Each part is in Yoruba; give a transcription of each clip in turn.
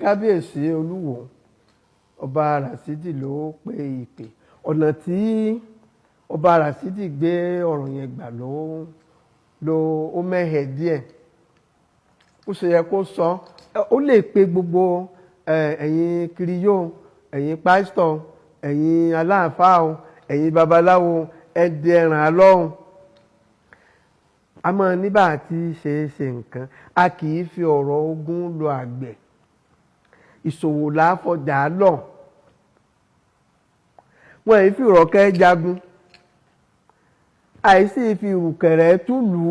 Kábíyèsí Olúwo, Ọba Ràsídì ló pe ìpè. Ọ̀nà tí Ọba Ràsídì gbé ọ̀rọ̀ yẹn gbà ló ó mẹ́hẹ̀ díẹ̀. Ó ṣe yẹ kó sọ, ó lè pe gbogbo ẹ̀yin kiriyó, ẹ̀yin pásítọ̀, ẹ̀yin aláàfáà o, ẹ̀yin babaláwo, ẹ di ẹ̀ràn alọ́hùn. A máa ní bá àti ṣe é ṣe nǹkan. A kì í fi ọ̀rọ̀ ogun lọ àgbẹ̀. Ìṣòwò láfọjà lọ. Wọn yìí fi ìrọ̀kẹ́ jagun, àìsí fi ìrùkẹ̀rẹ̀ túlù.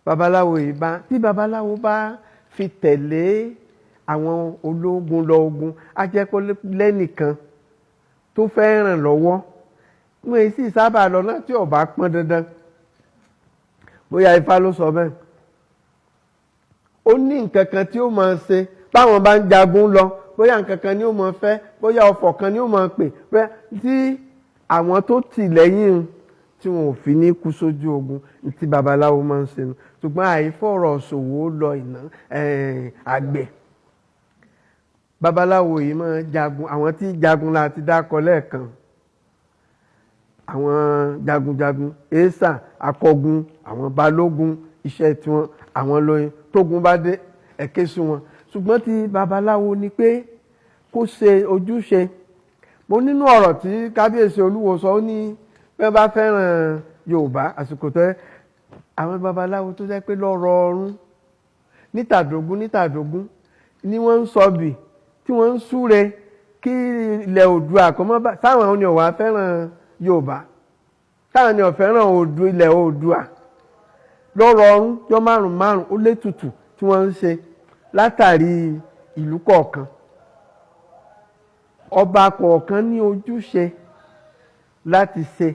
Babaláwo yìí bá tí babaláwo bá fi tẹ̀lé àwọn ológun lọ ogun, á jẹ́ kó lẹ́nìkan tó fẹ́ ràn lọ́wọ́. Wọn yìí sì sábà lọ náà tí ó bá pọn dandan. Bóyá Ifá ló sọ bẹ́ẹ̀. Ó ní nǹkan kan tí ó máa ṣe báwọn bá ń jagun lọ, bóyá nǹkan kan ni ó máa fẹ́, bóyá ọfọ̀ kan ni ó máa pè, bóyá tí àwọn tó tì lẹ́yìn tí wọn ò fi ní kú sójú ogun, tí babaláwo máa ń ṣe nu. Ṣùgbọ́n àìfọ̀rọ̀ ṣòwò lọ ìná àgbẹ̀. Babaláwo yìí máa jagun. Àwọn tí jagun la ti dákọ lẹ́ẹ̀kan, àwọn jagunjagun, èèsà akọgun, àwọn balógun, iṣẹ́ tiwọn àwọn lóyún. Tógun bá dé, ẹ̀ké sí wọn. Ṣùgbọ́n tí babaláwo ni pé kó ṣe ojúṣe. Mo nínú ọ̀rọ̀ tí kábíyèsí Olúwo sọ, ó ní bí wọ́n bá fẹ́ràn Yorùbá, àsìkò tó àwọn babaláwo tó jẹ́ pé lọ́rọ̀ ọ̀run nítàdógún nítàdógún ni wọ́n ń sọ bì tí wọ́n ń súre kí ilẹ̀ Oòduà kó má bá sáwọn ni ò wá fẹ́ràn Yorùbá, táwọn ni ò fẹ́ràn Oòduà, ilẹ̀ Oòduà lọ́rọ̀ ọ̀run jọ márùn márùn ó lé tutù tí wọ́n ń ṣe látàrí ìlú kọ̀ọ̀kan. Ọba kọ̀ọ̀kan ní ojúṣe láti ṣe.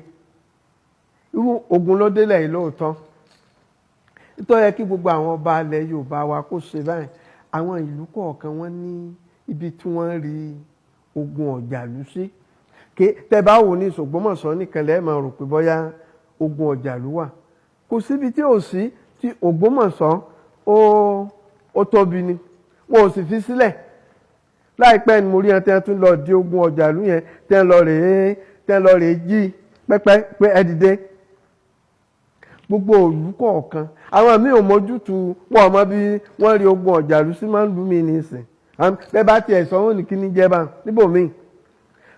Irú ogun ló délẹ̀ yìí lóòótọ́, nítorí yẹ kí gbogbo àwọn ọba ilẹ̀ Yorùbá wa kó ṣe báyìí. Àwọn ìlú kọ̀ọ̀kan, wọ́n ní ibi tí wọ́n rí ogun ọ̀jàlú sí. Tẹ́ bá wò ní Ògbómọ̀ṣọ́ nìkan lẹ́ẹ̀ máa rò pé bóyá ogun ọ̀jàlú wà. Kò síbi tí ò sí. Tí Ògbómọ̀ṣọ́ ó tóbi ni, wọn ò sì fi sílẹ̀. Láìpẹ́ ni mo rí ẹ tí wọ́n tún lọ di ogun ọ̀jàlú yẹn, tí wọ́n lọ rèé, tí wọ́n lọ rèé jí pẹ́pẹ́ pé ẹ dìde. Gbogbo òlú kọ̀ọ̀kan, àwọn míì ò mójútu wọn, ò mọ bí wọ́n rí ogun ọ̀jàlú sí máa ń lù mí nísìn. Bẹ́ẹ̀ bá tiẹ̀ sọ, wọn ní kí ní jẹ́ bá níbòmíì.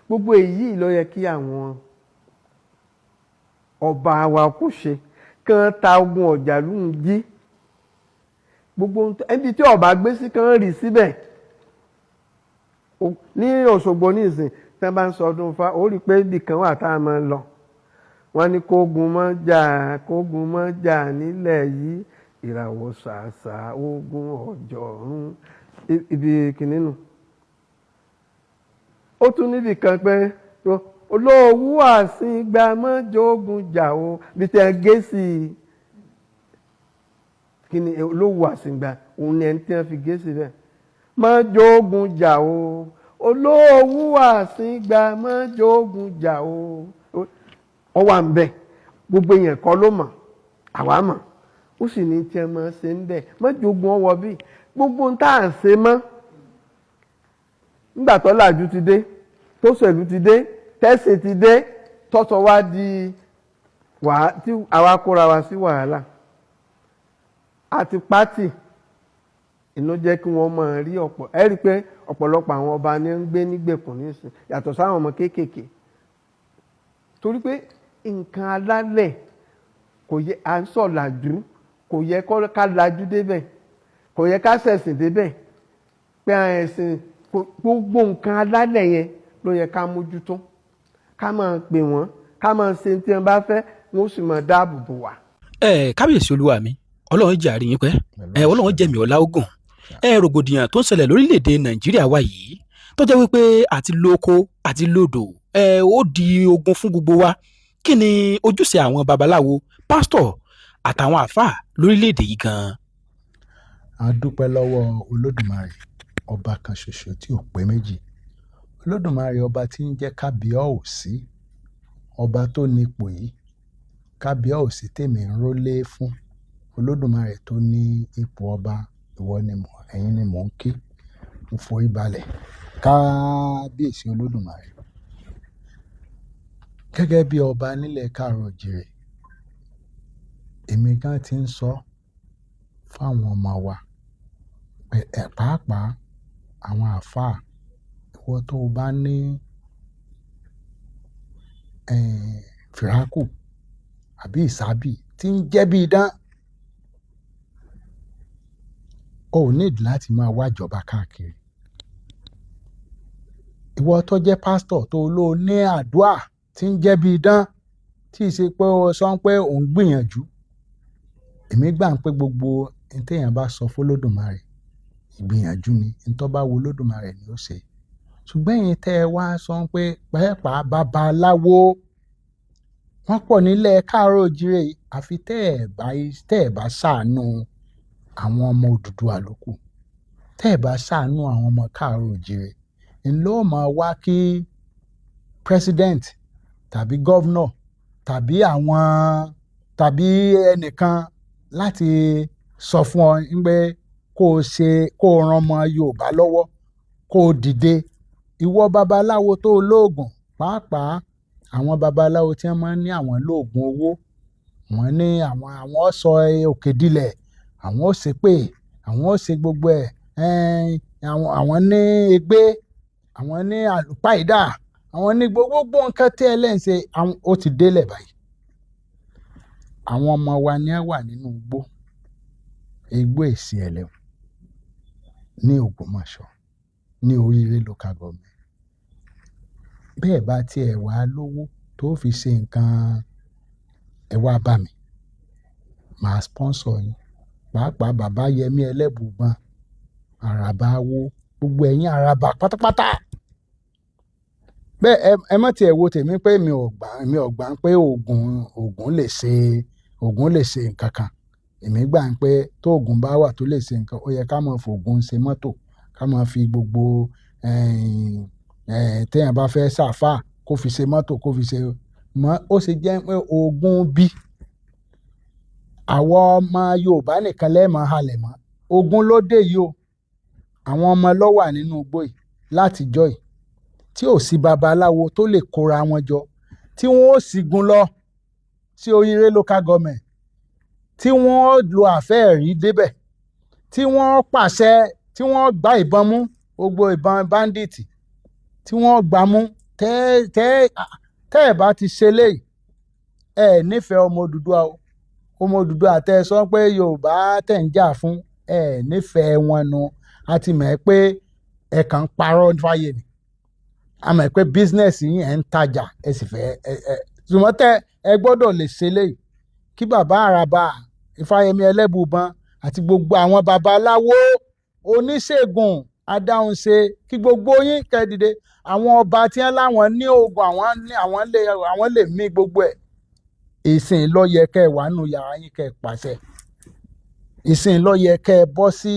Gbogbo èyí ló yẹ kí àwọn ọba wa kó ṣe, kán ta ogun ọ̀jàlú ń jí gbogbo ẹbí tí ọba gbé sí, kán rì síbẹ̀. Ní Òṣogbo nísìn, tí wọ́n bá ń sọ ọdún Ifá, ó rí i pé ibì kan wà tá a máa ń lọ. Wọ́n ní kógun mọ́ jà, kógun mọ́ jà nílẹ̀ yìí, ìràwọ̀ ṣàṣà ogun ọ̀jọ̀run. Ibi kìíní nù. Ó tún níbì kan pé olówó àsìngbà mọ́jọ́gun jà o, bí tẹ́ gé sí i. Kí ni olówó àsìngbà? Òun ni ẹni tí wọ́n fi gé sí bẹ́ẹ̀. Mọ́jọ́gun jà o, olówó àsìngbà mọ́jọ́gun jà o. Ọ wà ń bẹ̀. Gbogbo èèyàn kọ́ ló mọ̀, àwa mọ̀. Ó sì ní tí ẹ máa ṣe ń bẹ̀ mọ́jọ́gun ọwọ́ bí gbogbo ń tá à ń ṣe mọ́. Nígbà tó làjú ti dé, tó ṣèlú ti dé, tẹ́sìn ti dé, tọ́sọ wá di wàá tí àwa kóra wa sí wàhálà àti pátì. Inú jẹ́ kí wọ́n máa rí ọ̀pọ̀. Ẹ rí i pé ọ̀pọ̀lọpọ̀ àwọn ọba ní ń gbé nígbèkùn nísìn, yàtọ̀ sáwọn ọmọ kéékèèké, torí pé nǹkan alálẹ̀ kò yẹ à ń sọ̀làjú, kò yẹ ká lajú débẹ̀, kò yẹ ká ṣẹ̀sìn débẹ̀ pé ẹ̀sìn. Gbogbo nǹkan alálẹ̀ yẹn ló yẹ ká mójútó, ká máa pè wọ́n, ká máa ṣe tí wọ́n bá fẹ́, wọ́n ó sì máa dáàbò bò wá. Ẹ kábíyèsí olúwa mi, Ọlọ́run jẹ́ àríyìn pẹ́ ẹ, Ọlọ́run jẹ̀mí ọlá ogun. Ẹ rògbòdìyàn tó ń ṣẹlẹ̀ lórílẹ̀‐èdè Nàìjíríà wa yìí, tó jẹ́ wípé àti lóko àti lódò, ẹ ó di ogun fún gbogbo wa. Kí ni ojúṣe àwọn babaláwo, pásítọ̀ àtàwọn àáfàá lórílẹ̀‐èdè yìí gan-an? A dúpẹ́ lọ́wọ́ Olódùmarè, ọba kan ṣoṣo tí ò pé méjì, Olódùmarè, ọba tí ń jẹ́ kábíọ́ọ̀sí, ọba tó nípò yìí, kábíọ́ọ̀sí tèmi ń rólé fún. Olódùmarè tó ní ipò ọba, ìwọ ni mò, ẹ̀yin ni mò ń kí. Mo forí balẹ̀ kábíyèsí Olódùmarè. Gẹ́gẹ́ bí ọba nílẹ̀ káàárọ̀ oòjíire, èmi gan ti ń sọ fáwọn ọmọ wa, ẹ̀ pàápàá àwọn àáfàá, ìwọ tó o bá ní fìràkù àbí ìsábì tí ń jẹ́ bí idán, o ò need láti máa wájọba káàkiri. Ìwọ tó jẹ́ pásítọ̀ tó ló ní àdúà tí ń jẹ́ bí idán, tí ì ṣe pé o sọ pé ò ń gbìyànjú. Èmi gbà pé gbogbo ohun téèyàn bá sọ f'Olódùmarè, ìgbìyànjú ni. Ohun tó bá wu Olódùmarè ni ó ṣe. Ṣùgbọ́n ẹ̀yin tẹ́ ẹ wá sọ pé pàápàá babaláwo wọ́n pọ̀ nílẹ̀ káàárọ̀ oòjíire yìí, àfi tẹ́ ẹ̀ bá ṣàánú àwọn ọmọ Odùduwà ló kù. Tẹ́ ẹ̀ bá ṣàánú àwọn ọmọ káàárọ̀ oòjíire, ń ló máa wá kí president tàbí governor tàbí àwọn tàbí ẹnìkan láti sọ fún ọ pé kó o ṣe, kó o ran ọmọ Yorùbá lọ́wọ́, kó o dìde. Ìwọ babaláwo tó lóògùn, pàápàá àwọn babaláwo tí wọ́n máa ń ní àwọn lóògùn owó, wọ́n ní àwọn sọ òkè dilẹ̀, àwọn ó ṣépè, àwọn ó ṣe gbogbo ẹ̀, àwọn ní egbé, àwọn ní àlùpàídà, àwọn ní gbogbo nǹkan tí ẹ lẹ́ ń ṣe, ó ti délẹ̀ báyìí. Àwọn ọmọ wa ni wọ́n wà nínú igbó, igbó èsì ẹlẹ́wọ̀n ní Ògbómọ̀ṣọ́, ní Oríire local government. Bẹ́ẹ̀ bá tiẹ̀ wá lówó tó fi ṣe nǹkan, ẹ wá bá mi, màá sponsor yín. Pàápàá bàbá Yẹmí Ẹlẹ́bùúbọn, àràbà wo, gbogbo ẹ̀yin àràbà pátápátá. Bẹ́ẹ̀ ẹ má tiẹ̀ wo tèmi pé mi ò gbà pé ògùn lè ṣe nǹkan kan. Èmi gbà pé tó ògùn bá wà tó lè ṣe nǹkan, ó yẹ ká máa fògùn ṣe mọ́tò, ká máa fi gbogbo téèyàn bá fẹ́ ṣàfà kó fi ṣe mọ́tò, kó fi ṣe mọ́. Ó ṣe jẹ́ pé ògùn bí àwọn ọmọ Yorùbá nìkan lẹ́ẹ̀ máa halẹ̀ mọ́. Ogun ló dé yìí o. Àwọn ọmọ ló wà nínú igbó yìí látijọ́ yìí tí ò sí babaláwo tó lè kóra wọn jọ, tí wọ́n ó sígun lọ sí Oríire local government, tí wọ́n ó lo àfẹ́ẹ̀rí débẹ̀, tí wọ́n ó pàṣẹ, tí wọ́n ó gba ìbọn mú, gbogbo ìbọn báńdíìtì tí wọ́n ó gbá mú. Tẹ́ ẹ̀ bá ti ṣe léyìí, ẹ nífẹ̀ẹ́ ọmọ Odùduwà o. Ọmọ Odùduwà tẹ́ ẹ sọ pé Yorùbá tẹ̀ ń jà fún, ẹ nífẹ̀ẹ́ wọn nu. A ti mọ̀ ẹ́ pé ẹ kàn ń parọ́ fáyé ni. A mọ̀ pé business yín ẹ̀ ń tajà, ẹ sì fẹ́ ẹ ṣùgbọ́n tẹ́ ẹ gbọ́dọ̀ lè ṣe léyìí kí bàbá àràbà Ifáyẹmí Ẹlẹ́bùúbọn àti gbogbo àwọn babaláwo oníṣègùn adáhunṣe, kí gbogbo yín kẹ́ dìde. Àwọn ọba tí wọ́n láwọn ní oògùn, àwọn lè mí gbogbo ẹ̀. Ìsìn ló yẹ kẹ́ ẹ wà nù yàrá yín kẹ́ ẹ pàṣẹ. Ìsìn ló yẹ kẹ́ ẹ bọ́ sí,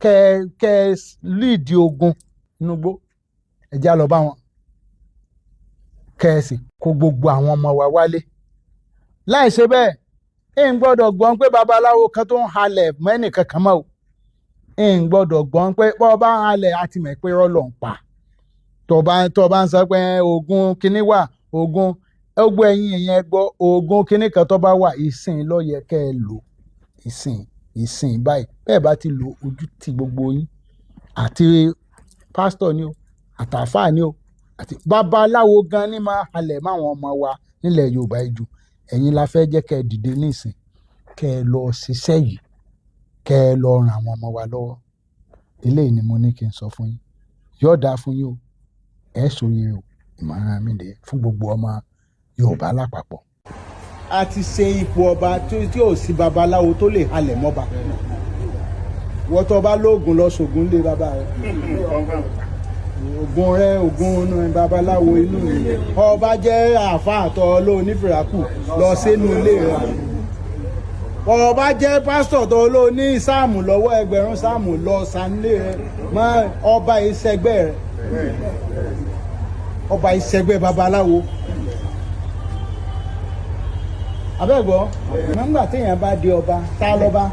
kẹ́ ẹ líìdì ogun nínú igbó. Ẹ já lọ bá wọn, kẹ́ ẹ sì kó gbogbo àwọn ọmọ wa wálé. Láì ṣe bẹ́ẹ̀, ẹ ń gbọ́dọ̀ gbọ́n pé babaláwo kan tó ń halẹ̀ mẹ́nì kankan mọ́ o. Ẹ ń gbọ́dọ̀ gbọ́n pé bọ́ bá ń halẹ̀, a ti mọ̀ pé irọ́ ló ń pa. Tó bá ń sọ pé oògùn kinní wà, oògùn gbogbo ẹ̀yin èèyàn gbọ́, oògùn kinní kan tó bá wà, ìsìn ló yẹ kẹ́ ẹ lò. Ìsìn báyìí. Bẹ́ẹ̀ bá ti lò, ojú ti gbogbo yín, àti pásítọ̀ ni o, àtàfáà ni o, àti babaláwo gan ni máa halẹ̀ máwọn ọmọ wa nílẹ̀ Yorùbá yìí jù. Ẹ̀yin la fẹ́ jẹ́ kẹ́ ẹ dìde nísìn, kẹ́ ẹ lọ ṣiṣẹ́ yìí, kẹ́ ẹ lọ ran àwọn ọmọ wa lọ́wọ́. Eléyìí ni mo ní kí n sọ fún yín. Yóò dáa fún yín o. Ẹ ṣoríire o. Ìmọ̀ràn mi rèé fún gbogbo ọmọ Yorùbá lápapọ̀. A ti ṣe ipò ọba tí ò sí babaláwo tó lè halẹ̀ mọ́ba. Wọ́n tó bá lóògùn lọ ṣògùn lé bàbá rẹ̀. Ògùn rẹ, ògùn babaláwo inú rẹ̀. Ọba jẹ́ àáfàá tọ́ ló onífìràkù lọ sínú ilé rẹ̀. Ọba jẹ́ pásítọ̀ tó ló ní sáàmù lọ́wọ́, ẹgbẹ̀rún sáàmù lọ sanlé rẹ̀. Mọ́ ọba ìṣẹ́gbẹ́ rẹ̀. Ọba ìṣẹ́gbẹ́ babaláwo. Abẹ́gbọ́, nígbà téèyàn bá di ọba, tá lọ́ba?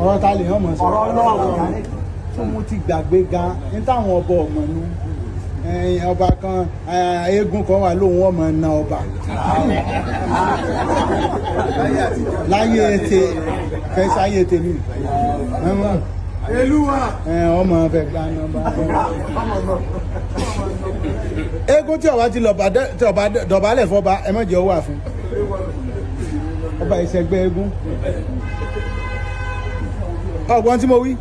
Ọ̀rọ̀ ta lè hàn mọ́ sí? Ọ̀rọ̀ Ọlọ́run. Tó mo ti gbàgbé gan ní táwọn ọba ọmọ nu. Ọba kan, eégún kan wà lóhun ọmọ na ọba láyé tè kẹsàyé tèmi ọmọ fẹ́ gba nọ́mbà. Eégún tí ọba ti lọ tí ọba dọ̀bálẹ̀ fọba, ẹ má jẹ́ ó wà fún ọba ìṣẹ̀gbẹ́ eégún. Ọgbọ́n tí mo wí,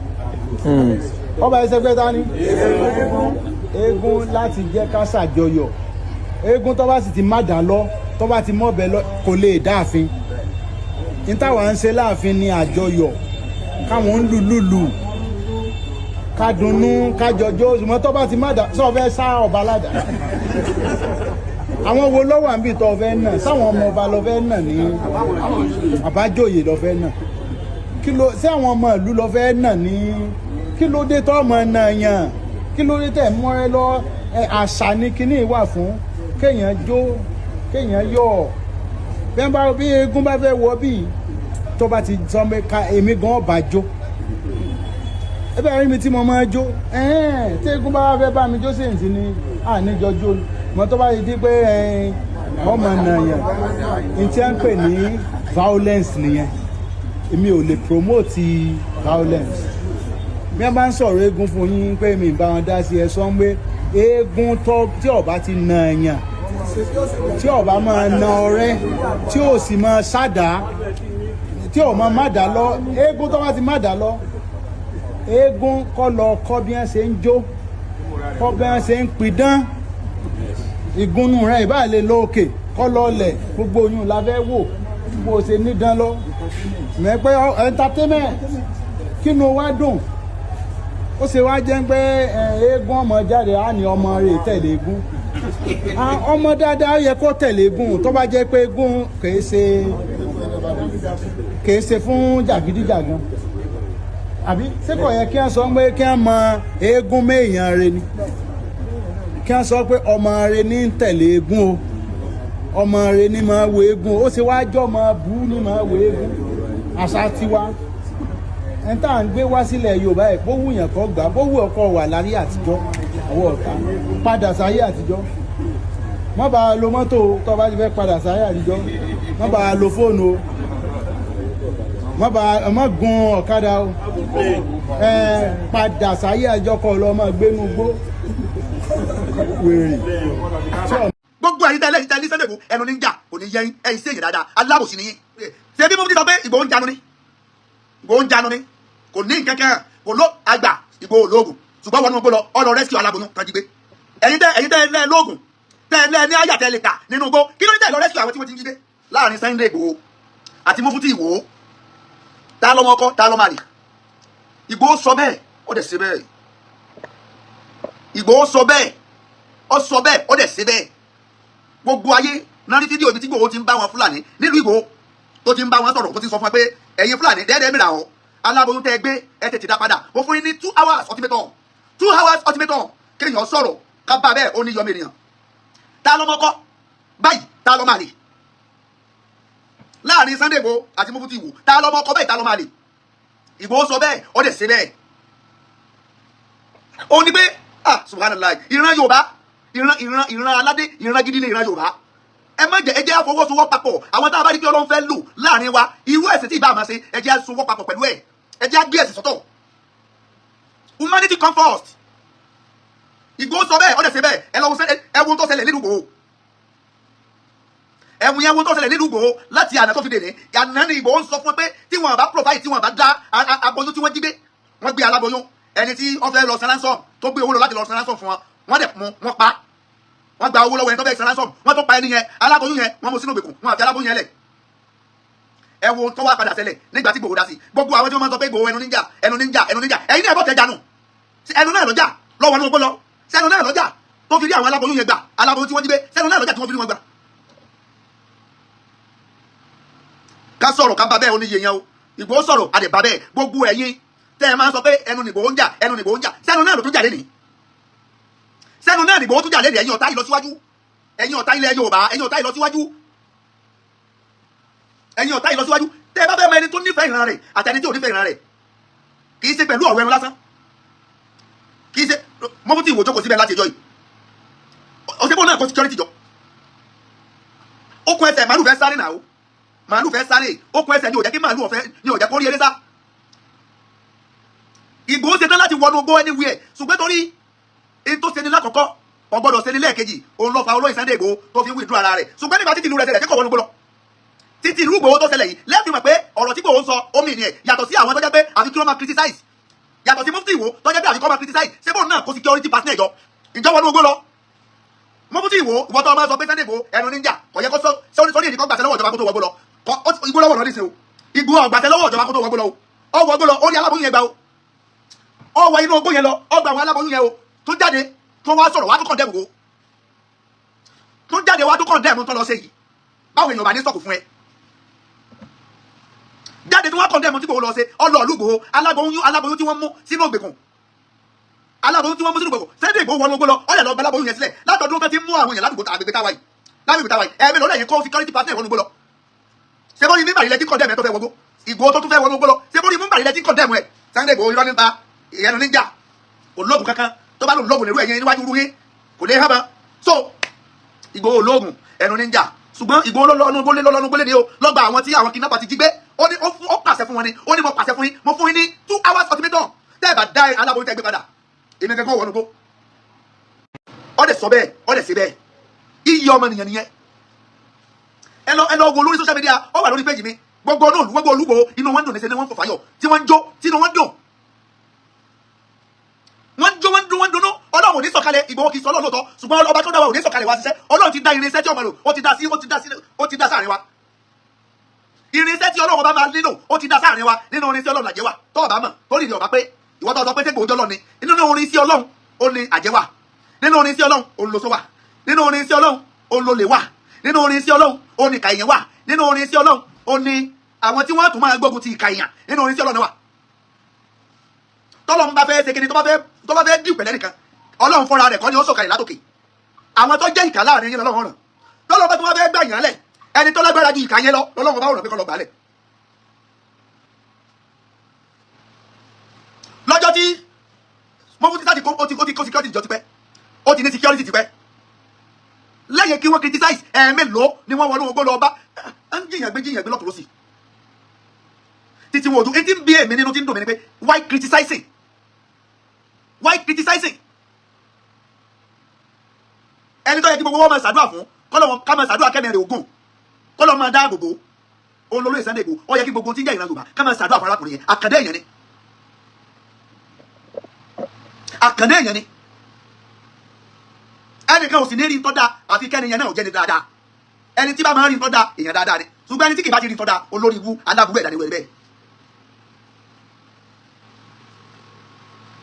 ọba ìṣẹ̀gbẹ́ ta ni eégún láti jẹ́ ká ṣàjọyọ̀. Eégún tó bá sì ti má dà lọ, tó bá ti mọ́bẹ̀ lọ, kò lè dáàfin. Ní táwa ń ṣe láàfin ni àjọyọ̀, káwọn ń lùlùlù, ká dunnú, ká jọjọ́. Ṣùgbọ́n tó bá ti má dà sọ fẹ́ sá ọba ládàá, àwọn wo ló wà níbi tó fẹ́ nà? Sáwọn ọmọ ọba ló fẹ́ nà ní àbájòyè ló fẹ́ nà? Kí ló ṣé àwọn ọmọ ìlú ló fẹ́ nà ní? Kí ló dé tó ọmọ náà yàn? Kí ló dé tẹ̀ mọ́ ẹ lọ? Àṣà ni kíní wà fún, kéèyàn jó, kéèyàn yọ̀. Bẹ́ẹ̀ bá bí eégún bá fẹ́ wọ bíi tó bá ti sọ pé ká èmi gan ọba jó, ẹ bẹ́ẹ̀ rí mi tí mo máa jó. Tí eégún bá fẹ́ bá mi jó sí ìsìn ni àníjọ jó. Mo tó bá ti di pé ọmọ nàyàn ní tí wọ́n ń pè ní violence nìyẹn. Èmi ò lè promote violence. Bí wọ́n bá ń sọ̀rọ̀ eégún fún yín pé mi bá wọn dá sí, ẹ sọ pé eégún tó tí ọba ti nà yàn, tí ọba máa na ọrẹ́, tí ò sì máa sádà, tí ò máa má dà lọ, eégún tó bá ti má dà lọ, eégún kọ́ lọ kọ́ bí wọ́n ṣe ń jó, kọ́ bí wọ́n ṣe ń pidán. Ìgúnnú rẹ̀ ìbá lè lọ òkè kọ́ lọ lẹ̀, gbogbo oyún la fẹ́ wò bó ṣe nídán lọ. Mẹ́pẹ́ entertainment kínú wa dùn. Ó ṣe wá jẹ́ pé eégún ọmọ jáde á ní ọmọ rẹ̀ tẹ̀lé eégún. Ọmọ dáadáa yẹ kó tẹ̀lé eégún, tó bá jẹ́ pé eégún kìí ṣe fún jàgídíjàgan. Àbí ṣé kò yẹ kí wọ́n sọ pé kí wọ́n mọ eégún méèyàn rẹ̀ ni? Kí wọ́n sọ pé ọmọ rẹ̀ ní ń tẹ̀lé eégún o, ọmọ rẹ̀ ní máa wo eégún. Ó ṣe wá jọ́ ọmọ bú ní máa wo eégún. Àṣà tiwa ẹn tá à ń gbé wá sílẹ̀ Yorùbá ẹ̀, bó wùyàn kọ́ gbà, bó wù ọkọ wà láyé àtijọ́, àwọn ọ̀tá padà sáyé àtijọ́. Má bá a lo mọ́tò tó bá ti fẹ́ padà sáyé àtijọ́, má bá a lo fóònù o, má bá a má gun ọ̀kadà o, ẹ padà sáyé àtijọ́ kọ́ lọ́ máa gbénu gbó wèrè. Gbogbo ẹ̀yin tẹ́lẹ̀ tẹ́lẹ̀ Sunday Igboho ẹnu ní jà kò ní yẹyin, ẹ̀yin sí èyí dáadáa, alábòsí ni yín. Ṣé bí mo ti sọ pé Ìgbòho ń janu ni? Ìgbòho ń janu ni, kò ní nǹkan kan, kò ló àgbà. Ìgbòho lóògùn, ṣùgbọ́n wọn ní gbó lọ ọlọ rescue aláboyún kan jí gbé. Ẹ̀yin tẹ́ lẹ́ lóògùn, tẹ́ lẹ́ ní àyà, tẹ́ lè kà nínú igbó, kí ló ní tẹ́ lọ rescue àwọn tí wọ́n ti ń jí gbé? Láàrin Sunday Igboho àti Mufti Ìwó, ta lọ́mọ ọkọ, ta lọ́mọ àlè? Ìgbòho sọ bẹ́ẹ̀, ó dẹ̀ ṣe bẹ́ẹ̀. Ìgbòho sọ bẹ́ẹ̀, ó sọ bẹ́ẹ̀, ó dẹ̀ ṣe bẹ́ẹ̀. Gbogbo ayé náà ní fídíò ibi tí Ìgbòho ti ń bá wọn Fúlàní nílùú Ìgbòho, tó ti ń bá wọn sọ̀rọ̀, tó ti sọ fún wọn pé ẹ̀yin Fúlàní dẹ́ẹ́dẹ́ mìíràn o, aláboyún tẹ́ ẹ gbé, ẹ tètè dá padà. Ó fún yín ní 2 hours ultimatum, 2 hours ultimatum. Kéèyàn sọ̀rọ̀ ká bá bẹ́ẹ̀, ó ní yọmọ ènìyàn. Ta lọ́mọ kọ́ báyìí, ta lọ́mọ àlè? Láàrin Sunday Igboho àti Mufti Ìwó, ta lọ́mọ kọ́ báyìí, ta lọ́mọ àlè? Ìgbòho sọ bẹ́ẹ̀, ó dẹ̀ ṣe bẹ́ẹ̀. Ó ní pé ah, subhanallah, ìran Yorùbá, ìran aládé, ìran gidi ní ìran Yorùbá. Ẹ má jẹ́, ẹ jẹ́ àfọwọ́sowọ́ papọ̀. Àwọn tá a bá rí pé Ọlọ́run fẹ́ lò láàrin wa, irú ẹ̀sìn tí ìbá máa ṣe, ẹ jẹ́ àsowọ́ papọ̀ pẹ̀lú ẹ̀. Ẹ jẹ́ àgbé ẹ̀sìn sọ́tọ̀. Humanity come first. Ìgbòho sọ bẹ́ẹ̀, ó dẹ̀ ṣe bẹ́ẹ̀. Ẹ lọ́wọ́ ẹ wo tó ṣẹlẹ̀ nílùú Ìgbòho. Ẹ̀wùn yẹn, wo tó ṣẹlẹ̀ nílùú Ìgbòho láti àná tó fi dèní àná ni. Ìgbòho ń sọ fún wọn pé tí wọn bá provide, tí wọn bá dá aboyún tí wọ́n jí gbé, wọ́n gbé aláboyún, ẹni tí wọ́n fẹ́ lọ san ransom, tó gbé owó lọ láti lọ san ransom fún wọn, wọ́n dẹ̀ mú wọn pa. Wọ́n gba owó lọ́wọ́ ẹni tó fẹ́ san ransom, wọ́n tó pa ẹni yẹn. Aláboyún yẹn, wọ́n mú sínú ìgbèkùn, wọn àfi aláboyún yẹn lẹ̀. Ẹ wo tó wá padà ṣẹlẹ̀ nígbà tí Ìgbòho dá sí. Gbogbo àwọn tí wọ́n máa ń sọ pé Ìgbòho ẹnu níjà, ẹnu níjà, ẹnu níjà, ẹ̀yin náà bọ́ tẹ jánu. Ẹnu náà lọ́jà lọ́wọ́ ní ogbó lọ sẹ́nu náà lọ́jà tó fi rí àwọn aláboyún yẹn gbà, aláboyún tí wọ́n jí gbé, sẹ́nu náà lọ́jà tí wọ́n fi rí wọn gbà. Ká sọ̀rọ̀ ká bá bẹ́ẹ̀, ó ní iye yẹn o. Ìgbòho sọ̀rọ̀, a dẹ̀ bá bẹ́ẹ̀. Gbogbo ẹ̀yin tẹ́ ẹ máa ń sọ pé ẹnu nìgbòho ń jà, ẹnu nìgbòho ń jà, sẹ́nu náà ló tún jà lẹ́nìí, sẹ́nu náà nìgbòho tún jà lẹ́nìí. Ẹ̀yin ọ̀tá ìlọsíwájú, ẹ̀yin ọ̀tá ilẹ̀ Yorùbá, ẹ̀yin ọ̀tá ìlọsíwájú, ẹ̀yin ọ̀tá ìlọsíwájú, tẹ́ ẹ bá fẹ́ mọ ẹni tó nífẹ̀ẹ́ ìran rẹ̀ àti ẹni tí ò nífẹ̀ẹ́ ìran rẹ̀, kì í ṣe pẹ̀lú ọ̀rọ̀ ẹnu lásán. Kì í ṣe mọ́fútì ìwò jókòó síbẹ̀ láti ẹjọ́ yìí. Ọ̀sẹ̀ náà kó security jọ. Okùn ẹsẹ̀ màálù fẹ́ sáré náà o, màálù fẹ́ sáré, okùn ẹsẹ̀ ni ò jẹ́ kí màálù ọ̀fẹ́ ni ò jẹ́ kó rí eré sá. Ìgbòho ṣetán láti wọnú ogbó anywhere, ṣùgbọ́n torí èyí tó ṣe ni lákọ̀ọ́kọ́ kò gbọ́dọ̀ ṣe ni lẹ́ẹ̀kejì, òun ló fa olóyè Sunday Igboho tó fi ń withdraw ara rẹ̀. Ṣùgbọ́n nígbà títí ìlú rẹ̀ ṣẹlẹ̀, tí kò wọnú gbó lọ títí ìlú Ìgbòho tó ṣẹlẹ̀ yìí, lẹ́ẹ̀fì mọ̀ pé ọ̀rọ̀ tí Ìgbòho ń sọ omi ni ẹ̀, yàtọ̀ sí àwọn tó jẹ́ pé àfi kí wọ́n máa criticize, yàtọ̀ sí Mufti Ìwó tó jẹ́ pé àfi kí wọ́n máa criticize. Ṣé bóun náà kó security partner jọ ìjọ wọnú ogbó lọ? Mufti Ìwó, ìwọ tó máa sọ pé Sunday Igboho ẹnu níjà, kò yẹ kó sọ sórí èdè kó gbàṣẹ lọ́wọ́ ìjọba kó tó wọgbó lọ. Igbó lọ́wọ́ lọ níṣẹ́ o, Ìgbòho ọ̀gbàṣẹ lọ́wọ́ ìjọba kó tó wọgbó lọ o. Ọ wọgbó lọ, ó rí aláboyún yẹn gbà o, ọ wọ inú ogbó yẹn lọ, ọ gba àwọn aláboyún yẹn o, tó jáde tó wá sọ̀rọ̀ wá tó condemn o, tó jáde wá tó condemn tó lọ ṣe yìí. Báwo èèyàn bá ní sọ̀kù fún ẹ jáde tí wọ́n condemn tí Ìgbòho lọ ṣe? Ọlọ́ọ̀lù Ìgbòho, aláboyún, aláboyún tí wọ́n mú sínú ògbèkùn, aláboyún tí wọ́n mú sínú ògbèkùn, Sunday Ìgbòho wọnú ogbó lọ, ọ̀lẹ̀ lọ gba aláboyún yẹn sílẹ̀. Látọdún kan ti mú àwọn èèyàn ládùúgbò àgbègbè táwa yìí, lágbègbè táwa yìí, ẹ̀ẹ́mẹ́ lọ́lẹ̀ yẹn kó security partner wọnú ogbó lọ. Ṣé bó ní mímbàrí lẹ tí condemn ẹ tó fẹ́ wọgbó? Ìgbòho tó tún fẹ́ wọnú ogbó lọ, ṣé bó ní mímbàrí lẹ tí condemn ẹ? Sunday Ìgbòho irọ́ nípa ìyẹnu níjà, kò lóògùn kankan. Tó bá lòun lóògùn nírú ẹ̀yìn níwájú rú yín kò lè hábà. So Ìgbòho lóògùn ẹnu níjà, ṣùgbọ́n Ìgbòho lọ́nú gbólé, lọ́nú gbólé ni o lọ́gba àwọn tí àwọn kidnapper ti jí gbé. Ó ní ó pàṣẹ fún wọn ni, ó ní mo pàṣẹ fún yín, mo fún yín ní 2 hours ultimatum, tẹ́ ẹ bá dá aláboyún tẹ́ gbé padà, èmi gẹ́gẹ́ wọnú gbó. Ó dẹ̀ sọ bẹ́ẹ̀, ó dẹ̀ ṣe bẹ́ẹ̀. Iye ọmọ nìyẹn nìyẹn. Ẹ lọ wo lórí social media, ó wà lórí péjì mi. Gbogbo náà gbogbo olúbo inú wọn dùn ní sẹ́ni, wọ́n fò fáyọ̀ tí wọ́n ń jó, tí inú wọn dùn, wọ́n ń jó, wọ́n ń dún, wọ́n ń dunnú. Ọlọ́run ò ní sọ̀kalẹ̀. Ìgbòho kì í sọ Ọlọ́run lóòótọ́, ṣùgbọ́n ọba tó dá wa ò ní sọ̀kalẹ̀ wá ṣiṣẹ́. Ọlọ́run ti dá irinṣẹ́ tí ọmọ lò, ó ti dá sí, ó ti dá sí, ó ti dá sáàrin wa. Irinṣẹ́ tí Ọlọ́run bá máa nílò, ó ti dá sáàrin wa. Nínú irinṣẹ́ Ọlọ́run làjẹ́ wà. Tó ọba mọ̀ tó rìnrìn ọba pé ìwọ tó sọ pé sẹ́gbòó jọlọ ni, nínú irinṣẹ́ Ọlọ́run ó ní àjẹ́ wà, nínú irinṣẹ́ Ọlọ́run ó ń lo sọ wà, nínú irinṣẹ́ Ọlọ́run ó ń lo lè wà, nínú irinṣẹ́ Ọlọ́run ó ní ìkà èèyàn wà, nínú irinṣẹ́ Ọlọ́run ó ní àwọn tí wọ́n tún máa gbógun ti ìkà èèyàn, nínú irinṣẹ́ Ọlọ́run wà. Tọ́lọ́run bá fẹ́ ṣe kíni, tó bá fẹ́ dì pẹ̀lẹ́ nìkan, Ọlọ́run fúnra rẹ̀ kọ́ ni ó sọ̀kalẹ̀ látòkè. Àwọn tó jẹ́ ìkà láàrin yín lọ́lọ́run ràn. Tọ́lọ́run bá tún wá fẹ́ gbà yàn lẹ̀, ẹni tó lágbára ju ìkà yẹn lọ lọ́lọ́run bá ràn pé kọ́ lọ gbà lẹ̀. Lọ́jọ́ tí mọ́fútí sáà ti kó, ó ti kó security jọ tipẹ́, ó ti ní security tipẹ́. Lẹ́yìn kí wọ́n criticize, ẹ̀ẹ́mélòó ni wọ́n wọnú ogbó lọ bá ń jìyàn gbé, jìyàn gbé lọ́tọ̀ lọ́sì títí wọn ò dùn. Etí ń bí èmi nínú tí ń dùn mí ni pé, why criticizing? Why criticizing? Ẹni tó yẹ kí gbogbo wọn máa ṣàdúrà fún, kọ́lọ́ wọn ká máa ṣàdúrà kẹ́mi rẹ̀ ògùn, kọ́lọ́ máa dáàbò bò òun lórí Sunday Igboho. Ó yẹ kí gbogbo tí ń jẹ́ ìran Yorùbá ká máa ṣàdúrà fún arákùnrin yẹn. Àkàndé èèyàn ni, àkàndé èèyàn ni. Ẹnìkan ò sì ní rí tọ́ da àfi kẹ́ni yẹn náà ò jẹ́ ni dáadáa. Ẹni tí bá máa ń rí tọ́ da, èèyàn dáadáa ni, ṣùgbọ́n ẹni tí kì bá ti rí tọ́ da, olórí ibú aláburú ẹ̀dá ni wẹ̀rẹ̀ bẹ́ẹ̀.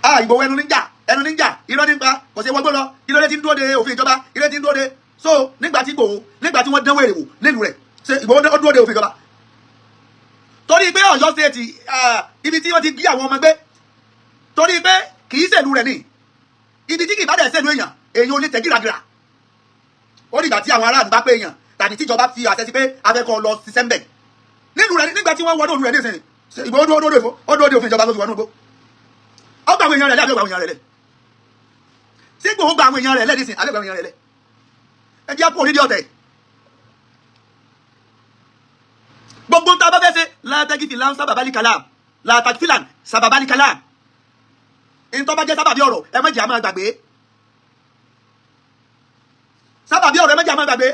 Ah, Ìgbòho ẹnu níjà, ẹnu níjà, irọ́ nípa kò sí wọgbó lọ. Kí ló dé tí ń dúró de òfin ìjọba? Kí ló dé tí ń dúró de? So nígbà tí Ìgbòho, nígbà tí wọ́n dánwó èrè wò nílùú rẹ̀, ṣe Ìgbòho ó dúró de òfin ìjọba? Torí pé Ọ̀yọ́ State, ibi tí wọ́n ti gbé àwọn ọmọ gbé, torí pé kì í ṣèlú rẹ̀ ní ibi tí kì í bá dẹ̀ ṣèlú èèyàn, èèyàn ò lè tẹ̀ gíragíra. Ó dìgbà tí àwọn aráàlú bá pé èèyàn tàbí tíjọba fi àṣẹ sí pé afẹ́kọ̀ọ́ lọ ṣiṣẹ́ ń bẹ̀ nílùú rẹ̀. Nígbà tí wọ́n wọnú òlù rẹ̀ nísìnyí, Ìgbòho dúró de òfin ìjọba tó fi wọnú igbó? Ó gba àwọn èèyàn rẹ̀ lẹ́ àbí ó gba àwọn èèyàn rẹ̀ lẹ̀? Ṣé Ìgbòho gba àwọn èèyàn rẹ̀ lẹ́ nísìnyí àbí ó gba àwọn èèyàn rẹ̀ lẹ̀? Ẹ jẹ́ kó onídìí ọ̀tẹ̀. Gbogbo ń ta bá fẹ́ ṣe látàkì sábàbálì kàlám, látàkì sábàbálì kàlám, ìtọ́ bá jẹ́ sábàbí ọ̀rọ̀, ẹ má jẹ́ á máa gbàgbé sábàbí ọ̀rọ̀, ẹ má jẹ́ á máa gbàgbé.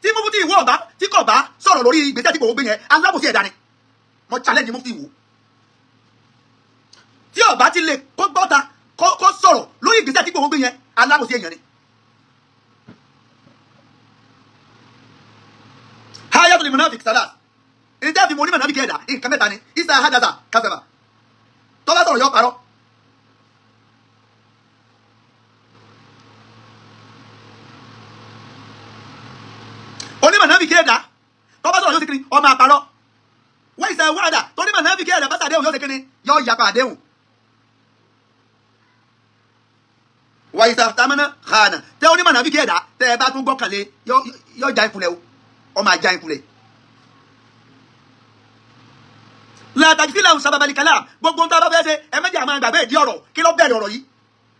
Tí Mufti Ìwó ọ̀bá tí kò bá sọ̀rọ̀ lórí ìgbésẹ̀ tí Ìgbòho gbé yẹn, alábòsí ẹ̀dá ni. Mo challenge Mufti Ìwó, tí ọba ti lè kó gbọ́ta kó sọ̀rọ̀ lórí ìgbésẹ̀ tí Ìgbòho gbé yẹn, alábòsí èèyàn ni. Hayatul munafik salas, ìdí fi mo ní mọ̀nàbí kẹ́ẹ̀dá, nǹkan mẹ́ta ni. Isa hadaza kasaba, tó bá sọ̀rọ̀ yọ parọ́. Onímọ̀ náà fi kẹ́ẹ̀dá, tó bá sọ̀rọ̀ yóò ṣe kiri, ọmọ àparọ́. Wọ́n ìṣe wàdà tó onímọ̀ náà fi kẹ́ẹ̀dá bá sàdéhùn yóò ṣe kiri, yóò yapa àdéhùn. Wà ìṣe àtàmánà hànà, tẹ onímọ̀ náà fi kẹ́ẹ̀dá tẹ ẹ bá tún gbọ́kànlé, yóò já ìkulẹ̀ o, ọmọ àjà ìkulẹ̀. Látàkì fílà ń sábàbàlì kàlá, gbogbo ń tá a bá fẹ́ ṣe, ẹ méjì máa gbàgbé ìdí ọ̀rọ̀. Kí ló bẹ̀rẹ̀ ọ̀rọ̀ yìí?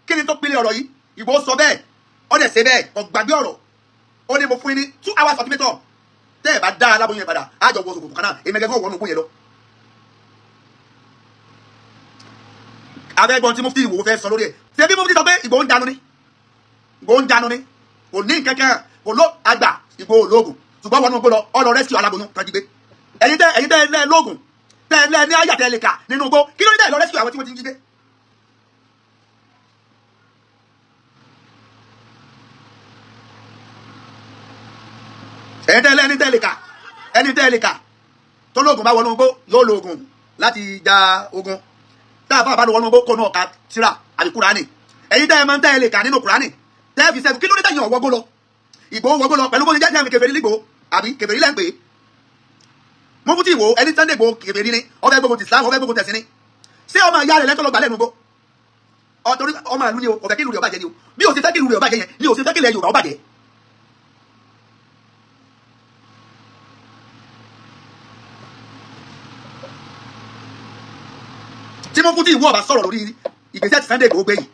Kí ni tó pilẹ̀ ọ̀rọ̀ yìí? Ìgbòho sọ bẹ́ẹ̀, ó dẹ̀ ṣe bẹ́ẹ̀, kò gbàgbé ọ̀rọ̀. Ó ní mo fún yín ní 2 hours ultimatum, tẹ́ ẹ̀ bá dá aláboyún yẹn padà, á jọ wọ ṣòkòtò kan náà, èmi gẹ́gẹ́ wọnú ògbó yẹn lọ. Abẹ́gbọ́n tí mufti Ìwó fẹ́ sọ lórí ẹ̀, ṣé bí mufti sọ pé Ìgbòho ń dànù ni, Ìgbòho ń dànù ni, kò ní nǹkankan, kò ló àgbà, Ìgbòho lóògùn, ṣùgbọ́n wọnú ògbó lọ, ọ lọ rescue aláboyún kan jí gbé. Ẹ̀yin tẹ́ ẹ lẹ́ lóògùn, tẹ́ ẹ lẹ́ ní àyà, tẹ́ ẹ lè kà nínú igbó, kí ló dé tẹ́ ẹ lọ rescue àwọn tí wọ́n ti ń jí gbé? Ẹ̀yin tẹ́ ẹ lẹ́ni tẹ́ ẹ lè kà, ẹni tẹ́ ẹ lè kà tó lóògùn bá wọnú igbó, yóò lo oògùn láti ja ogun. Tá a fà bá lọ wọnú igbó, kó náà ka tírà àbí Kúránì. Ẹ̀yin tẹ́ ẹ máa ń tẹ́ ẹ lè kà nínú Kúránì tẹ́ ẹ fi sẹ́gun, kí ló dé tẹ̀yìn ọ̀wọ́gbó lọ? Ìgbòho wọgbó lọ pẹ̀lú bó ṣe jẹ́ àmì kèfèrí lígbò àbí kèfèrí lẹ́ ń pè é. Mufti Ìwó, ẹni Sunday Igboho kèfèrí ni, ọfẹ́ gbógun ti Islam, ọfẹ́ gbógun tẹ̀sí ni. Ṣé ọmọ ìyá rẹ̀ lẹ́tọ́ lọ gbà lẹ́nu gbó? Ọ̀tọ̀rí ọmọ ìlú ni o, kò fẹ́ kí ìlú rẹ̀ ó bàjẹ́ ni o. Bí o ṣe fẹ́ kí ìlú rẹ̀ ó bàjẹ́ yẹn ni o ṣe fẹ́ kí ilẹ̀ Yorùbá ó bàjẹ́. Tí Mufti Ìwó ọba sọ̀rọ̀ lórí ìgbésẹ̀ tí Sunday Igboho gbé yìí,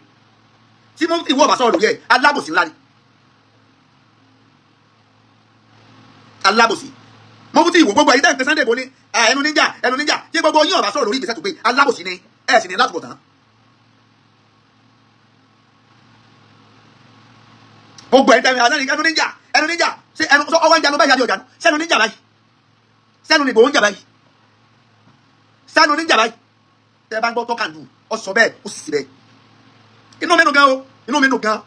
tí Mufti Ìwó ọba sọ̀rọ̀ lórí ẹ̀, alábòsí ńlá ni, alábòsí. Mufti Ìwó, gbogbo ẹ̀yin tẹ́ ń pe Sunday Igboho ní ẹnu níjà, ẹnu níjà, tí gbogbo yín ọba sọ̀rọ̀ lórí ìgbésẹ̀ tó gbé, alábòsí ni ẹ̀ sì ní látúbọ̀ tán. Gbogbo ẹ̀yin tẹ́ ń ẹnu níjà, ẹnu níjà, ṣé ẹnu ọwọ́ ń janu báyìí àbí ọ̀jánu? Sẹ́nu níjà báyìí, sẹ́nu ní Ìgbòho ń jà báyìí, sẹ́nu níjà báyìí. Tẹ́ bá ń gbọ́ tọ́kàndù, ọ sọ bẹ́ẹ̀, ó sì sí bẹ́ẹ̀. Inú mi dùn gan o, inú mi dùn gan,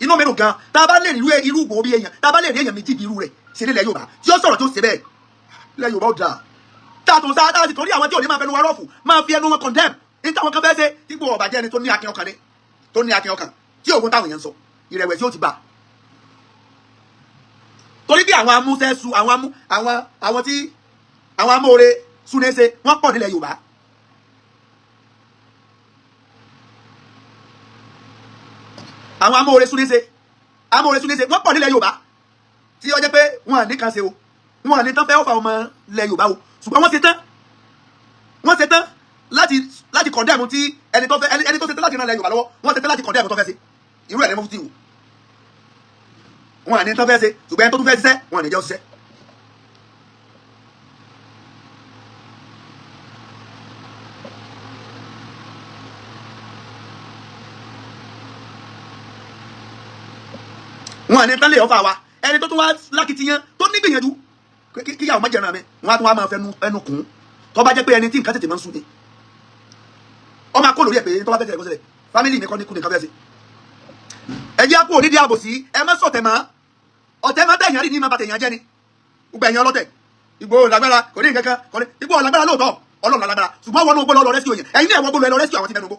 inú mi dùn gan. Tá a bá lè rí irú Ìgbòho bí èèyàn, tá a bá lè rí èèyàn méjì bí irú rẹ̀ ṣe nílẹ̀ Yorùbá tí ó sọ̀rọ̀ tí ó ṣe bẹ́ẹ̀, ilẹ̀ Yorùbá ó dáa. Tá a tún sá, tá a sì torí àwọn tí ò ní máa fẹnu wa rọ́ọ̀fù, máa fi ẹnu wọn condemn ní táwọn kan fẹ́ ṣe. Tí Ìgbòho ọba jẹ́ ẹni tó ní akin ọkàn ni, tó ní akin ọkàn tí òògùn táwọn èèyàn ń sọ, ìrẹ̀wẹ̀sì ó ti bà, torí bí àwọn amúṣẹ́sù, àwọn amú àwọn àwọn tí àwọn amóore súnéṣe, wọ́n pọ̀ nílẹ̀ Yorùbá. Àwọn amóore súnéṣe, amóore súnéṣe, wọ́n pọ̀ nílẹ̀ Yorùbá tí ó jẹ́ pé wọn à ní kan ṣe o, wọn à ní tán fẹ́ ọ̀fà ọmọ ilẹ̀ Yorùbá o, ṣùgbọ́n wọ́n ṣe tán, wọ́n ṣe tán láti condemn tí ẹni tó fẹ́, ẹni tó ṣe tán láti ràn ilẹ̀ Yorùbá lọ́wọ́, wọ́n ṣe tán láti condemn tó fẹ́ ṣe. Irú ẹ̀ ní Mufti wò. Wọn à ní tán fẹ́ ṣe, ṣùgbọ́n ẹni tó tún fẹ́ ṣiṣẹ́, wọn à ní jẹ́ òṣìṣẹ́. Wọn à ní tán lè ọ̀fà wa. Ẹni tó tún wá lákìtìyàn, tó ní gbìyànjú kíyàwó má jẹran mi, wọn á tún wá máa fẹnu ẹnu kùn. Tó bá jẹ́ pé ẹni tí nǹkan tètè máa ń sún ni, ọ máa kó lórí ẹ̀ pé tó bá fẹ́ tẹ̀lé kó ṣẹlẹ̀, family mi kọ́ ní kú nìkan fẹ́ ṣe. Ẹ jẹ́ kó onídìí àbòsí, ẹ má sọ̀tẹ̀ mọ́. Ọ̀tẹ̀ má tẹ̀yàn rí ní má bà tẹ̀yàn jẹ́ ni. Gbogbo ẹ̀yàn ọlọ́tẹ̀, Ìgbòho lágbára, kò ní nǹkan kan, kò ní. Ìgbòho lágbára lóòótọ́, Ọlọ́run lágbára, ṣùgbọ́n wọn ló gbọ́ lọ rescue yẹn. Ẹ̀yin náà wọ́n gbọ́ lọ rescue àwọn tí mẹ́nu gbó.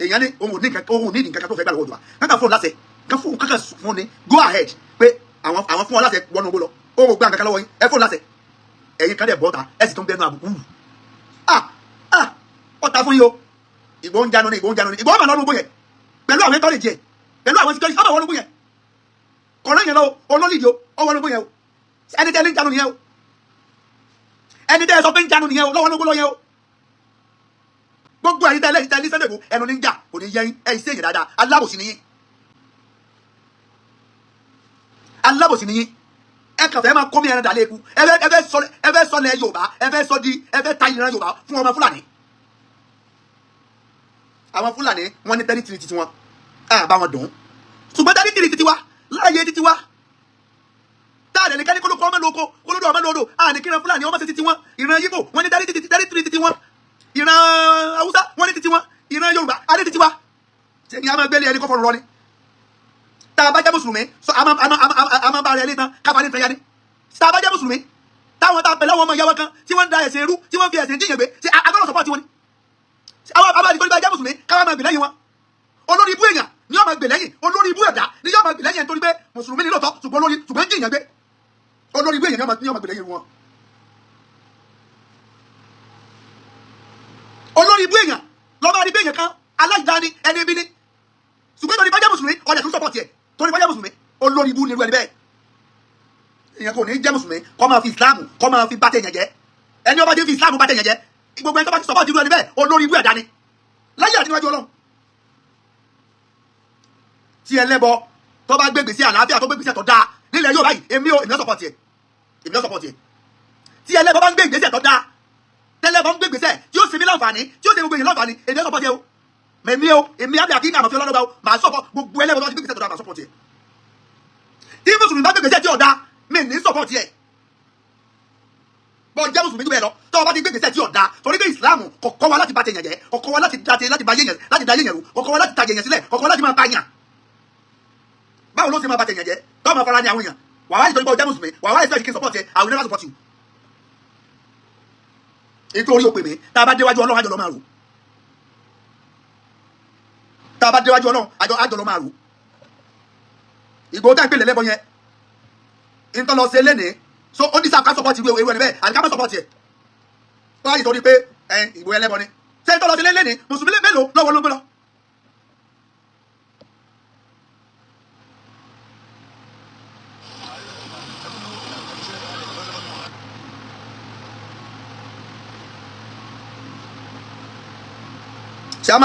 Èèyàn ní ohun ní nǹkan, ohun ní nǹkan kan tó fẹ́ gbà lọ́wọ́ ìjọba, kankan fún un láṣẹ kan, fún kankan fún ni go ahead pé àwọn fún ọ láṣẹ, wọnú gbó lọ, ohun gbà nǹkan kan lọ́wọ́ yín, ẹ fún un láṣẹ. Ẹ̀yin kan dẹ̀ bọ́ta, ẹ sì tún bẹnu àbùkù. Ah ah, ọ̀tá fún yín o. Ìgbòho ń jánu ni, Ìgbòho ń jánu ni. Ìgbòho mà lọ́nu gbó yẹn pẹ̀lú àwọn ẹ̀tọ́ lè jẹ, pẹ̀lú àwọn security, ọmọ wọnú gbó yẹn kọ̀ọ̀rọ̀ yẹn lọ olólìdí o, ọ wọnú gbó yẹn o. Ẹni tẹ́ ní ń jánu nìyẹn o, ẹni tẹ́ ẹ sọ pé ń jánu nìyẹn o, lọ́wọ́ ló gbó lọ yẹn o. Gbogbo ẹ̀yin tẹ́ lẹ́yìn tẹ́ ní Sunday Igboho, ẹnu ní ń jà, kò ní yẹ yín. Ẹ̀yin sí èyàn dáadáa, alábòsí ni yín, alábòsí ni yín. Ẹ kàn fẹ́ máa kó mi ẹran dàlẹ́ eku. Ẹ fẹ́ sọ lẹ Yorùbá, ẹ fẹ́ sọ di, ẹ fẹ́ ta ìran Yorùbá fún ọmọ Fúlàní. Àwọn Fúlàní, wọ́n ní territory titi wọn, á bá wọn dùn, ṣùgbọ́n territory titi wa láàyè titi wa, táàdẹ̀ ní kẹ́ni kólókó ọmọ lóko, kólódó ọmọ lódò, àní kíran Fúlàní ọmọ sí titi wọn. Ìran Yíbò, wọ́n ní territory titi wọn. Ìran Haúsá, wọ́n ní titi wọn. Ìran Yorùbá, á ní titi wa. Ṣé ni a máa gbélé ẹni kọ́fọ́rọ̀ rọ ni? Tá a bá jẹ́ mùsùlùmí sọ, a máa bá rẹ̀ lé tán káfa ní tán ni. Tá a bá jẹ́ mùsùlùmí, táwọn tá a pẹ̀lú àwọn ọmọ ìyá wa kan tí wọ́n ń da ẹ̀sìn irú, tí wọ́n fi ẹ̀sìn jíyàn gbé, ṣe agbọ́dọ̀ support wọn ni? Àwọn abáàdì tó ní bá jẹ́ mùsùlùmí, káwá máa gbè lẹ́yìn wọn? Olórí ibú èèyàn ni yóò máa gbè lẹ́yìn, olórí ibú ẹ̀dá ni yóò máa gbè lẹ́yìn, nítorí pé mùsùlùmí ni lóòótọ́, ṣùgbọ́n olórí, ṣùgbọ́n jíyàn gbé, olórí ibú èèyàn ni yóò máa gbè lẹ́yìn wọn. Olórí ibú èèyàn lọ́ba rí bí èèyàn kan aláìdáni, ẹni ibi ni, ṣùgbọ́n torí bá jẹ́ mùsùlùmí, ọ̀dẹ̀ tún support ẹ̀ torí bá jẹ́ mùsùlùmí. Olórí ibú ni irú ẹni bẹ́ẹ̀. Èèyàn kò ní jẹ́ mùsùlùmí kó máa fi Islam, kó máa fi bá tẹ̀yàn jẹ́. Ẹni ọba ti fi Islam bá tẹ̀yàn jẹ́. Gbogbo ẹni tó bá ti support irú ẹni bẹ́ẹ̀, olórí ibú ẹ̀dá ni láyé àti níwájú Ọlọ́run. Tí ẹlẹ́bọ tó bá gbégbèsè àlàáfíà, tó gbégbèsè tó dáa nílẹ̀ Yorùbá yìí, èmi ò, èmi ò support ẹ̀, èmi ò support ẹ̀. Tí ẹlẹ́bọ bá ń gbé ìgbésẹ̀ tó dáa, tẹ́lẹ̀bọ ń gbé ìgbésẹ̀ tí ó ṣe mí láǹfààní, tí ó ṣe gbogbo èèyàn láǹfààní, èmi ò support ẹ̀ o. Mẹ̀mí o, èmi àbí àkíní àmọ̀fẹ́ ọlọ́dọ́gba o, màá support gbogbo ẹlẹ́bọ tó bá ti gbé ìgbésẹ̀ tó dáa, màá support ẹ̀. Tí mùsùlùmí bá gbé ìgbésẹ̀ tí ò dáa, mi ní support ẹ̀. Bọ́ jẹ́ mùsùlùmí jù bẹ́ẹ̀ lọ, tọ́ ọ bá ti gbé ìgbésẹ̀ tí ò dáa, torí pé ìsìláàmù kò kọ́ wa láti bà tèèyàn jẹ́, kò kọ́ wa láti da láti ba yéèyàn, láti da yéèyàn rú, kò kọ́ wa láti ta yéèyàn sílẹ̀, kò kọ́ wa láti máa pa yàn. Báwo ló ṣe máa bà tèèyàn jẹ́ tọ́ máa fara ní àwọn èèyàn? Wà wá ìtọ́jú bọ́ jẹ́ mùsùlùmí, wà wá ìfẹ́ kí n support ẹ? I will never support you. Ètò orí òpè mi, tá a bá déwájú Ọlọ́run, àjọ lọ máa rò. Tá a bá déwájú Ọlọ́run, àjọ lọ máa rò. Ìgbòho tá à ń pè lẹ́lẹ́bọ yẹn, ìtọ́ lọ ṣe lénìí, so ó ní sáà ká support irú ẹni bẹ́ẹ̀ àti ká má support ẹ̀? Wọ́n á yìí torí pé ẹ ìgbò ẹlẹ́bọ ni, ṣé ìtọ́ lọ ṣe lénìí, mùsùlùmí mélòó lọ́wọ́ ló gbé lọ? Ṣé a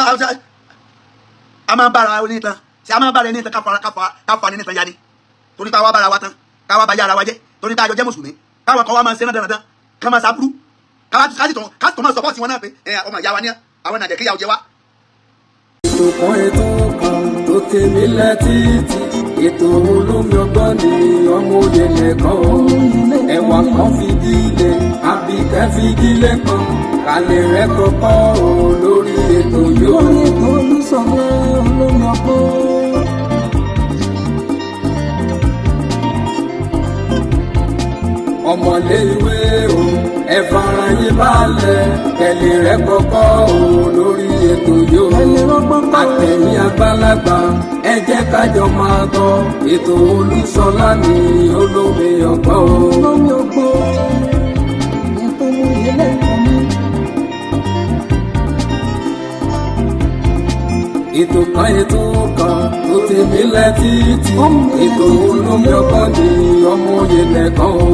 máa bára ní tán? Ṣé a máa bára ní tán? Ká fa ní tán ya ni, torí pé àwa bára wa tán, káwa bá yára wa jẹ́, torí pé àjọ jẹ́ mùsùlùmí, káwọn kan wá máa ṣe náà dandan, ká máa ṣàbúrú, ká sì tún máa support wọn náà pé ẹ ọmọ ìyá wa ní àwọn nàìjẹ́ kíyàwó jẹ wá. Ètò kan, ètò kan tó tèmi létí, ètò olómi ọgbọ́n ni ọmọ òye nìkan o. Ẹwà kan fìdílé, àbíkẹ́ fìdílé kan, kálẹ̀ rẹ kọ́kọ́ o lórí ètò yóò. Lórí ètò Olúṣọlá olómi ọgbọ́n. Ọmọlé ìwé o, ẹ fara yín balẹ̀, kẹlẹ̀ rẹ kọ́kọ́ o lórí ètò yóò. Kẹ́lẹ́ rọ́gbọ́n kọ́. Àtẹ̀yìn àgbàlagbà, ẹ jẹ́ kájọ máa gbọ́ ètò Olúṣọlá ní olómi ọgbọ́n o. Olómi ọgbọ́n ètò mú ilé ẹ̀kọ́ mi. Ètò kan, ètò kan tó ti mílẹ̀ títí, Ó milẹ̀ ètò títí. olómi ọgbọ́n ní ọmọ òye lẹ́kàn o.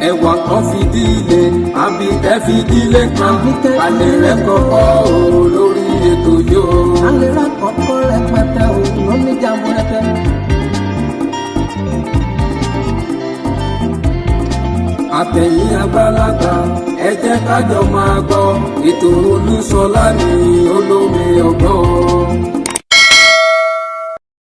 Ẹwà kan fìdílé, àbíkẹ́ fìdílé kan, Àbíkẹ́ kalẹ̀ fìdílé rẹ kọ́kọ́ o lórí ètò yóò. Alẹ́ rà kọ́kọ́ rẹpẹtẹ o lóní jàmbúrẹ́tẹ. Àtẹ̀yìn àgbàlagbà, ẹ jẹ́ kájọ máa gbọ́ ètò Olúṣọlá ní olómi ọgbọ́n.